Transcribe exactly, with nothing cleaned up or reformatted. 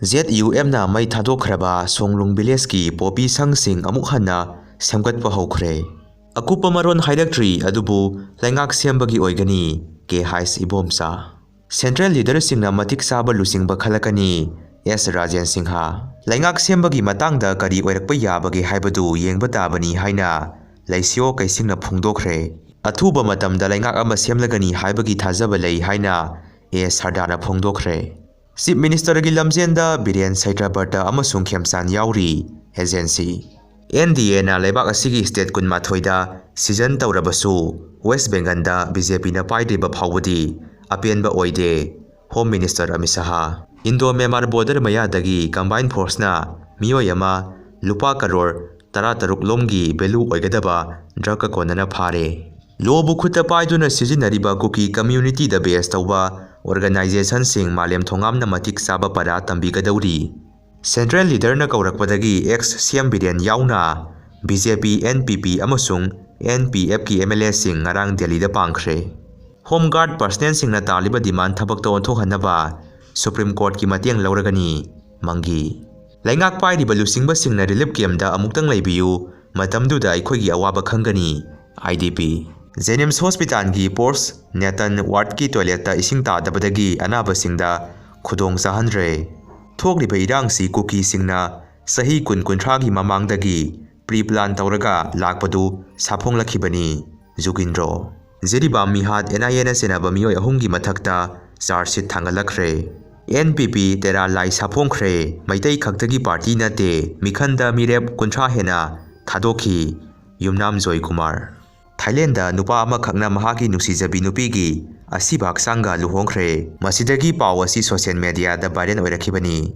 ZUMꯅ ꯃꯩ ꯊꯥꯗꯣꯛꯈ꯭ꯔꯕ ꯁꯣꯡꯂꯨꯡ ꯚꯤꯂꯦꯖꯀꯤ ꯄꯣꯄꯤ ꯁꯪꯁꯤꯡ ꯑꯃꯨꯛ ꯍꯟꯅ ꯁꯦꯝꯒꯠꯄ ꯍꯧꯈ꯭ꯔꯦ꯫ ꯑꯀꯨꯞꯄ ꯃꯔꯣꯟ ꯍꯥꯏꯔꯛꯇ꯭ꯔꯤ, ꯑꯗꯨꯕꯨ ꯂꯩꯉꯥꯛ ꯁꯦꯝꯕꯒꯤ ꯑꯣꯏꯒꯅꯤ, ꯀꯦ ꯍꯩꯁ ꯏꯕꯣꯝꯆꯥ꯫ ꯁꯦꯟꯇ꯭ꯔꯦꯜ ꯂꯤꯗꯔꯁꯤꯡꯅ ꯃꯇꯤꯛ ꯆꯥꯕ ꯂꯨꯆꯤꯡꯕ ꯈꯜꯂꯛꯀꯅꯤ, ꯑꯦꯁ ꯔꯥꯖꯦꯟ ꯁꯤꯡꯍ꯫ ꯂꯩꯉꯥꯛ ꯁꯦꯝꯕꯒꯤ ꯃꯇꯥꯡꯗ ꯀꯔꯤ ꯑꯣꯏꯔꯛꯄ ꯌꯥꯕꯒꯦ ꯍꯥꯏꯕꯗꯨ ꯌꯦꯡꯕ ꯇꯥꯕꯅꯤ ꯍꯥꯏꯅ ꯂꯩꯁꯤꯌꯣ ꯀꯩꯁꯤꯡꯅ ꯐꯣꯡꯗꯣꯛꯈ꯭ꯔꯦ꯫ ꯑꯊꯨꯕ ꯃꯇꯝꯗ ꯂꯩꯉꯥꯛ ꯑꯃ ꯁꯦꯝꯂꯒꯅꯤ ꯍꯥꯏꯕꯒꯤ ꯊꯥꯖꯕ ꯂꯩ ꯍꯥꯏꯅ ꯑꯦ ꯁꯔꯗꯥꯅ ꯐꯣꯡꯗꯣꯛꯈ꯭ꯔꯦ꯫ ꯆꯤꯐ ꯃꯤꯅꯤꯁꯇꯔꯒꯤ ꯂꯝꯖꯦꯟꯗ ꯕꯤꯔꯦꯟ ꯁꯩꯇ꯭ꯔꯕꯔꯇ ꯑꯃꯁꯨꯡ ꯈꯦꯝꯆꯥꯟ ꯌꯥꯎꯔꯤ, ꯑꯦꯖꯦꯟꯁꯤ꯫ NDAꯅ ꯂꯩꯕꯥꯛ ꯑꯁꯤꯒꯤ ꯁ꯭ꯇꯦꯠ ꯀꯨꯟꯃꯥꯊꯣꯏꯗ ꯁꯤꯖꯟ ꯇꯧꯔꯕꯁꯨ, ꯋꯦꯁ ꯕꯦꯡꯒꯜꯗ BJPꯅ ꯄꯥꯏꯗ꯭ꯔꯤꯕ ꯐꯥꯎꯕꯗꯤ ꯑꯄꯦꯟꯕ ꯑꯣꯏꯗꯦ, ꯍꯣꯝ ꯃꯤꯅꯤꯁꯇꯔ ꯑꯃꯤꯠ ꯁꯍꯥ꯫ ꯏꯟꯗꯣ ꯃ꯭ꯌꯥꯟꯃꯥꯔ ꯕꯣꯔꯗꯔ ꯃꯌꯥꯗꯒꯤ ꯀꯝꯕꯥꯏꯟ ꯐꯣꯔꯁꯅ ꯃꯤꯑꯣꯏ ꯑꯃ ꯂꯨꯄꯥ ꯀꯔꯣꯔ ꯇꯔꯥꯇꯔꯨꯛ ꯂꯣꯝꯒꯤ ꯚꯦꯂꯨ ꯑꯣꯏꯒꯗꯕ ꯗ꯭ꯔꯒꯀ ꯀꯣꯟꯅꯅ ꯐꯥꯔꯦ꯫ ꯂꯣꯕꯨ ꯈꯨꯠꯇ ꯄꯥꯏꯗꯨꯅ ꯁꯤꯖꯤꯟꯅꯔꯤꯕ ꯀꯨꯀꯤ ꯀꯝꯃ꯭ꯌꯨꯅꯤꯇꯤꯗ ꯕꯦꯁ ꯇꯧꯕ ꯑꯣꯔꯒꯅꯥꯏꯖꯦꯁꯟꯁꯤꯡ ꯃꯥꯂꯦꯝ ꯊꯣꯉꯥꯝꯅ ꯃꯇꯤꯛ ꯆꯥꯕ ꯄꯔꯥ ꯇꯝꯕꯤꯒꯗꯧꯔꯤ꯫ ꯁꯦꯟꯇ꯭ꯔꯦꯜ ꯂꯤꯗꯔꯅ ꯀꯧꯔꯛꯄꯗꯒꯤ ꯑꯦꯛꯁ CM ꯕꯤꯔꯦꯟ ꯌꯥꯎꯅ BJP, NPP ꯑꯃꯁꯨꯡ NPFꯀꯤ MLAꯁꯤꯡ ꯉꯔꯥꯡ ꯗꯦꯜꯂꯤꯗ ꯄꯥꯡꯈ꯭ꯔꯦ꯫ ꯍꯣꯝ ꯒꯥꯔꯗ ꯄꯔꯁꯅꯦꯜꯁꯤꯡꯅ ꯇꯥꯜꯂꯤꯕ ꯗꯤꯃꯥꯟ ꯊꯕꯛꯇ ꯑꯣꯟꯊꯣꯛꯍꯟꯅꯕ ꯁꯨꯄ꯭ꯔꯤꯝ ꯀꯣꯔꯠꯀꯤ ꯃꯇꯦꯡ ꯂꯧꯔꯒꯅꯤ, ꯃꯪꯒꯤ꯫ ꯂꯩꯉꯥꯛ ꯄꯥꯏꯔꯤꯕ ꯂꯨꯆꯤꯡꯕꯁꯤꯡꯅ ꯔꯤꯂꯤꯐ ꯀꯦꯝꯗ ꯑꯃꯨꯛꯇꯪ ꯂꯩꯕꯤꯌꯨ, ꯃꯇꯝꯗꯨꯗ ꯑꯩꯈꯣꯏꯒꯤ ꯑꯋꯥꯕ ꯈꯪꯒꯅꯤ, IDP꯫ ꯖꯦꯅꯤꯝꯁ ꯍꯣꯁꯄꯤꯇꯥꯜꯒꯤ ꯄꯣꯁ ꯅꯦꯇꯜ ꯋꯥꯔꯗꯀꯤ ꯇꯣꯏꯂꯦꯠꯇ ꯏꯁꯤꯡ ꯇꯥꯗꯕꯗꯒꯤ ꯑꯅꯥꯕꯁꯤꯡꯗ ꯈꯨꯗꯣꯡ ꯆꯥꯍꯟꯗ꯭ꯔꯦ꯫ ꯊꯣꯛꯂꯤꯕ ꯏꯔꯥꯡꯁꯤ ꯀꯨꯀꯤꯁꯤꯡꯅ ꯆꯍꯤ ꯀꯨꯟ ꯀꯨꯟꯊ꯭ꯔꯥꯒꯤ ꯃꯃꯥꯡꯗꯒꯤ ꯄ꯭ꯔꯤ ꯄ꯭ꯂꯥꯟ ꯇꯧꯔꯒ ꯂꯥꯛꯄꯗꯨ ꯁꯥꯐꯣꯡꯂꯛꯈꯤꯕꯅꯤ, ꯖꯨꯒꯤꯟꯗ꯭ꯔꯣ꯫ ꯖꯤꯔꯤꯕꯥꯝ ꯃꯤꯍꯥꯠ NIAꯅ ꯆꯦꯟꯅꯕ ꯃꯤꯑꯣꯏ ꯑꯍꯨꯝꯒꯤ ꯃꯊꯛꯇ ꯆꯥꯔꯖ ꯁꯤꯠ ꯊꯥꯡꯒꯠꯂꯛꯈ꯭ꯔꯦ꯫ NPP ꯇꯦꯔꯥ ꯂꯥꯏ ꯁꯥꯐꯣꯡꯈ꯭ꯔꯦ, ꯃꯩꯇꯩ ꯈꯛꯇꯒꯤ ꯄꯥꯔꯇꯤ ꯅꯠꯇꯦ, ꯃꯤꯈꯟꯗ ꯃꯤꯔꯦꯞ ꯀꯨꯟꯊ꯭ꯔꯥ ꯍꯦꯟꯅ ꯊꯥꯗꯣꯛꯈꯤ, ꯌꯨꯝꯅꯥꯝ ꯖꯣꯏꯀꯨꯃꯥꯔ꯫ ꯊꯥꯏꯂꯦꯟꯗ ꯅꯨꯄꯥ ꯑꯃꯈꯛꯅ ꯃꯍꯥꯛꯀꯤ ꯅꯨꯡꯁꯤꯖꯕꯤ ꯅꯨꯄꯤꯒꯤ ꯑꯁꯤꯕ ꯍꯛꯆꯥꯡꯒ ꯂꯨꯍꯣꯡꯈ꯭ꯔꯦ꯫ ꯃꯁꯤꯗꯒꯤ ꯄꯥꯎ ꯑꯁꯤ ꯁꯣꯁꯤꯌꯦꯜ ꯃꯦꯗꯤꯌꯥꯗ ꯚꯥꯏꯔꯦꯜ ꯑꯣꯏꯔꯛꯈꯤꯕꯅꯤ꯫